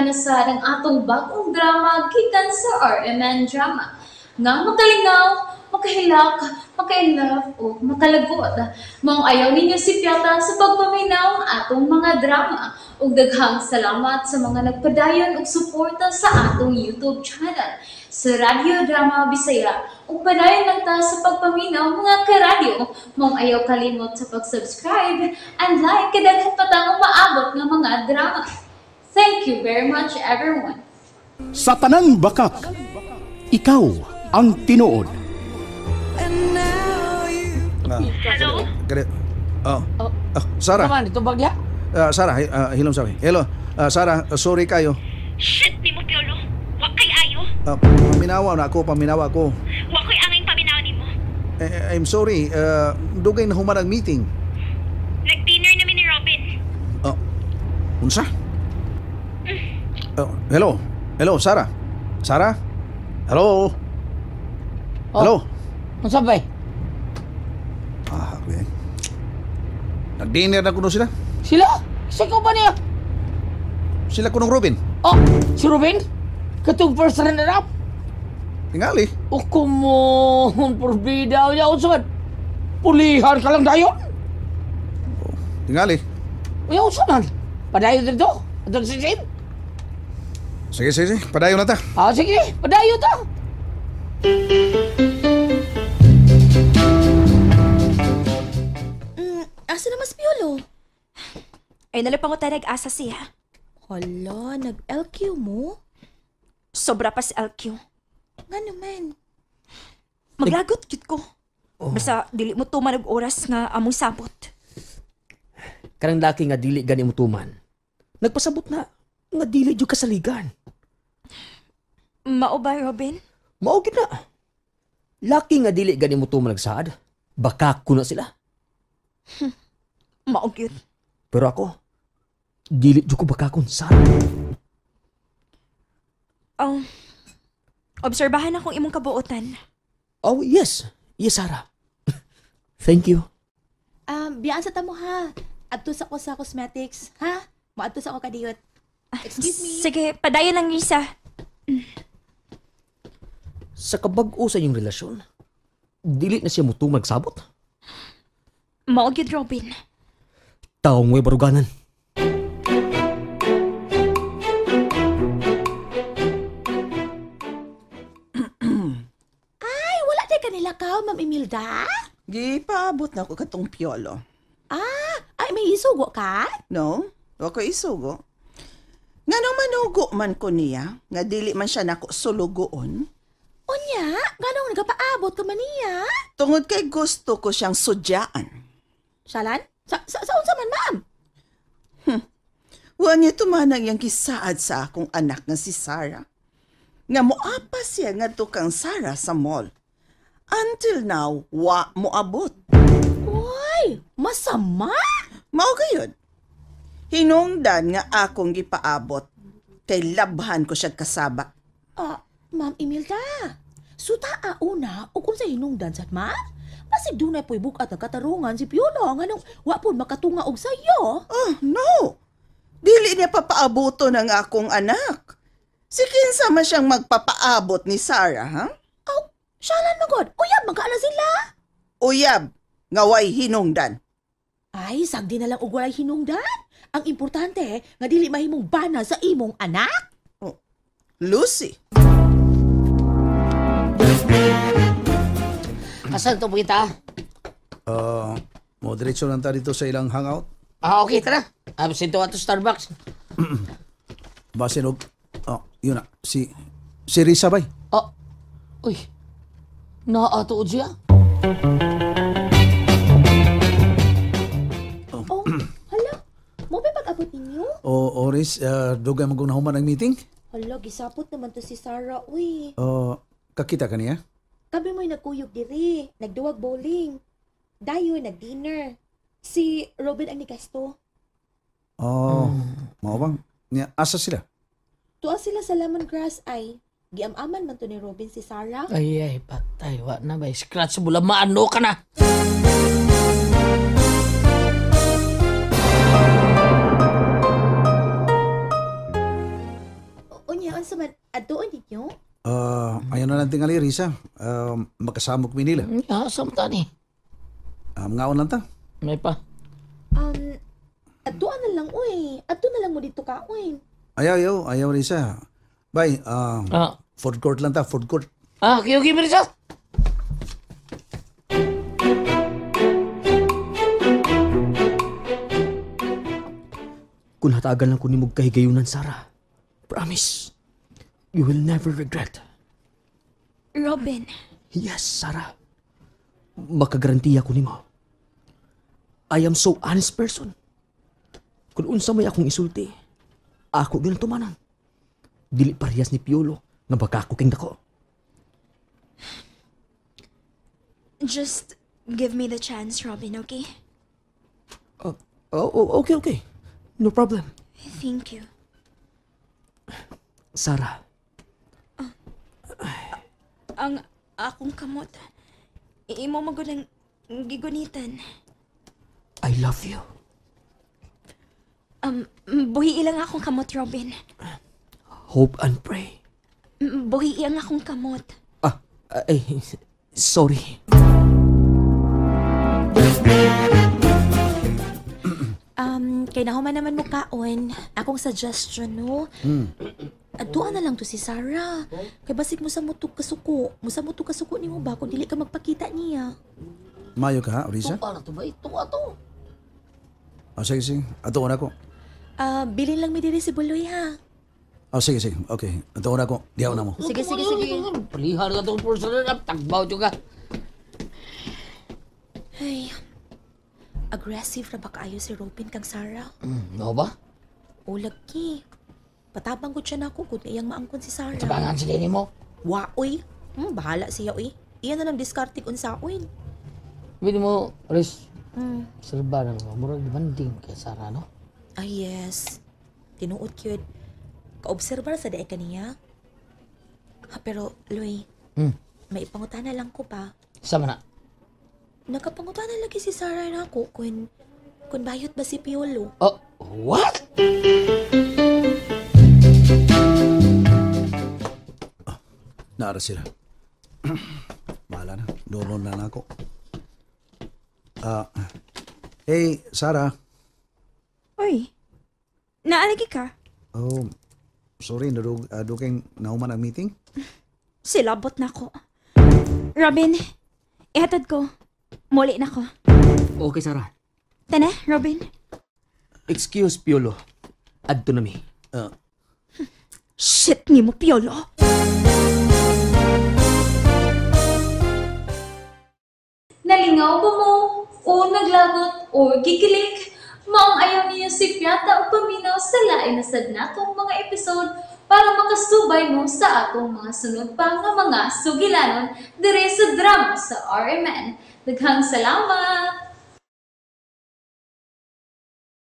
Paminaw na sa ang atong bagong drama gikan sa RMN Drama. Nga makalingaw, makahilak, maka-inlove o makalagot. Maong ayaw ninyo sipyata sa pagpaminaw ang atong mga drama. Ug daghang salamat sa mga nagpadayon og suporta sa atong YouTube channel sa Radyo Drama Bisaya. Ug padayon lang ta sa pagpaminaw, mga karadyo. Maong ayaw kalimot sa pag-subscribe and like kay daghan pa tang umaabot nga mga drama. Thank you very much, everyone. Sa tanang bakak, ikaw ang tinuod. Hello? Oh. Oh. Oh, Sarah. Naman, ito bagya? Sarah, hilom sabi. Hello. Sarah, sorry kayo. Shit nimo, Piolo. Wa kay ayo. Paminawa na ako, paminawa ako. Wa ko'y angay paminaw nimo. Eh, I'm sorry. Dugay na human ang meeting. Nag-dinner namin ni Robin. Oh. Unsa? Oh, hello. Hello, Sarah. Sarah? Hello? Oh. Hello? Unsa ba? Ah, okay. Nag-dinner na kuno sila. Sila? Sa ko ba niya? Sila kunong Robin. Oh, si Robin? Katong first runner up? Tingali. O kumon, porbida niya. Unsa man? Pulihan ka lang dayon? Tingali. Uy, unsa man? Padayon dito? Atong si Jim? Sige, sige, sige. Padayon na ta. Ah, sige. Padayon ta. Asa na mas Piolo? Ay nalapang ko tayo nag-asa siya. Hala, nag-LQ mo? Sobra pa si LQ. Nga naman. Maglagot gyud ko. Basta dili mo tuman og oras nga among sabot. Kanang laki nga dili gani mo tuman. Nagpasabot na nga dili jud kasaligan. Mao ba, Robin? Mao gid na. Laki nga dili gani mo tuman nagsaad. Baka kuno sila. Mao gyud. Pero ako dili jud ko bakakon sad. Oh. Obserbahan akong imong kabuotan. Oh, yes. Yes, Sarah. Thank you. Biyaan sa tamo ha. Adto sa ko sa cosmetics, ha? Moadto sa ko kadiyot. Excuse me. Sige, padayon lang, Risa. Sa kabag-o sa inyong relasyon, dili na siya mutumag sabot. Mao gyud, Robin. Taong way baruganan. Ay, wala day kanila ka, Ma'am Imelda? Gipaabot na ko katong Piolo. Ah, ay may isugo ka? No, wa ko isugo. Ngano manugo man ko niya, nga dili man siya nako sulugoon. Unya, nganong nagapaabot ka man niya? Tungod kay gusto ko siyang sudyaan. Salan? Sa unsa man, ma'am? Wa niya tumanang iyang gisaad sa akong anak nga si Sarah. Nga moapa siya ngadto kang Sarah sa mall. Until now, wa moabot. Uy, masama? Mao gayud. Hinungdan nga akong gipaabot kay labhan ko siya kasaba. Ah, Ma'am Imelda, suta una ug unsa hinungdan sad, ma'am? Basig dunay po'y bug-at nga katarungan si Piolo nganong wa pud makatunga og sayo. Oh, no. Dili niya papaabuton ang akong anak. Si kinsa man siyang magpapaabot ni Sarah, ha? Aw, siyalan man gud. Uyab man kaala sila. Uyab, nga way hinungdan. Ay, sagdi na lang og walay hinungdan. Ang importante nga dili mahimong bana sa imong anak. Oh, Lucy. Asan to kita? Mo diretso lang ta dito sa ilang hangout. Ah, okay, tara. Ah, sinto ato Starbucks. Basin og oh, yun na si Risa bay. Oh. Uy. Naa tuod siya. Oh, hala. Mo ba pag-abot ninyo? O Oris, dugay man kong nahuman ang meeting. Hala, gisapot naman to si Sarah, uy. Oh, kakita ka niya? Kami mo'y nagkuyog diri, nagduwag bowling. Dayon, nag-dinner. Si Robin ang nigasto. Oh, mao bang? Niya, asa sila? Tuwa sila sa lemongrass ay. Giam-aman man to ni Robin si Sarah. Ay, ay, patay. Wa na ba? Scratch bula. Maano ka na? na lang tingali, Risa. Makasama ko nila. Asa man ni? Ngaon lang ta. May pa. Adtuan na lang, uy. Adto na lang mo dito ka, uy. Ayaw, ayaw, ayaw, Risa. Bye. Food court lang ta, food court. Ah, okay, okay, Risa. Kung hatagan lang ko nimo kahigayunan, Sarah. Promise, you will never regret. Robin. Yes, Sarah. Makagarantiya ko nimo. I am so honest person. Kung unsa may akong isulti, ako gyud ang tumanan. Dili parehas ni Piolo nga baka ako king dako. Just give me the chance, Robin, okay? Oh, okay, okay. No problem. Thank you. Sarah. Ang akong kamot, imo magud ang gigunitan. I love you. Buhi lang akong kamot, Robin. Hope and pray. Buhi ang akong kamot. Ah, ay, sorry. Kay nahuman naman mo kaon, akong suggestion, no? Adtuan na lang to si Sarah. Kay basig mo sa muto kasuko. Musa mo to kasuko nimo ba kung dili ka magpakita niya. Mayo ka, ha, Risa? Tuwa na to ba? Tuwa to. Oh, sige, sige. Ato na ko. Ah, bilin lang mi diri si Buloy, ha. Oh, sige, sige. Okay. Ato na ko. Diyaw na mo. Sige, sige, sige. Palihan ka itong personal. Tagbaw ka. Ay, aggressive ra ba kaayo si Robin kang Sarah? No ba? O lagi. Patabang ko siya na ako kung iyang maangkon si Sarah. Tabangan sila ni mo. Wa, uy. Bahala siya, uy. Iyan na lang diskarte kung sa uy. Bili mo, Riz. Salba na mo. Murag demanding kay Sarah, no? Ay, yes. Tinuod cute. Kaobserbar sa dae kaniya. Ha, pero, Luy, may ipangutana lang ko pa. Sama na. Nakapangutana lagi si Sarah na ako kung bayot ba si Piolo. Oh, what? Naara sila. Bahala na. Doon na lang ako. Hey, Sarah. Uy, naalagi ka? Oh, sorry. Nadugeng nauman ang meeting. Silabot na ako. Robin, ihatod ko. Muli na ko. Okay, Sarah. Tana, Robin. Excuse, Piolo. Adto na mi. Shit ni mo, Piolo. Nalingaw ba mo? O naglagot o gikilig? Maong ayaw niyo si Piata o paminaw sa lain na sad natong mga episode para makasubay mo sa atong mga sunod pa nga mga sugilanon dire sa drama sa RMN. Daghang salamat!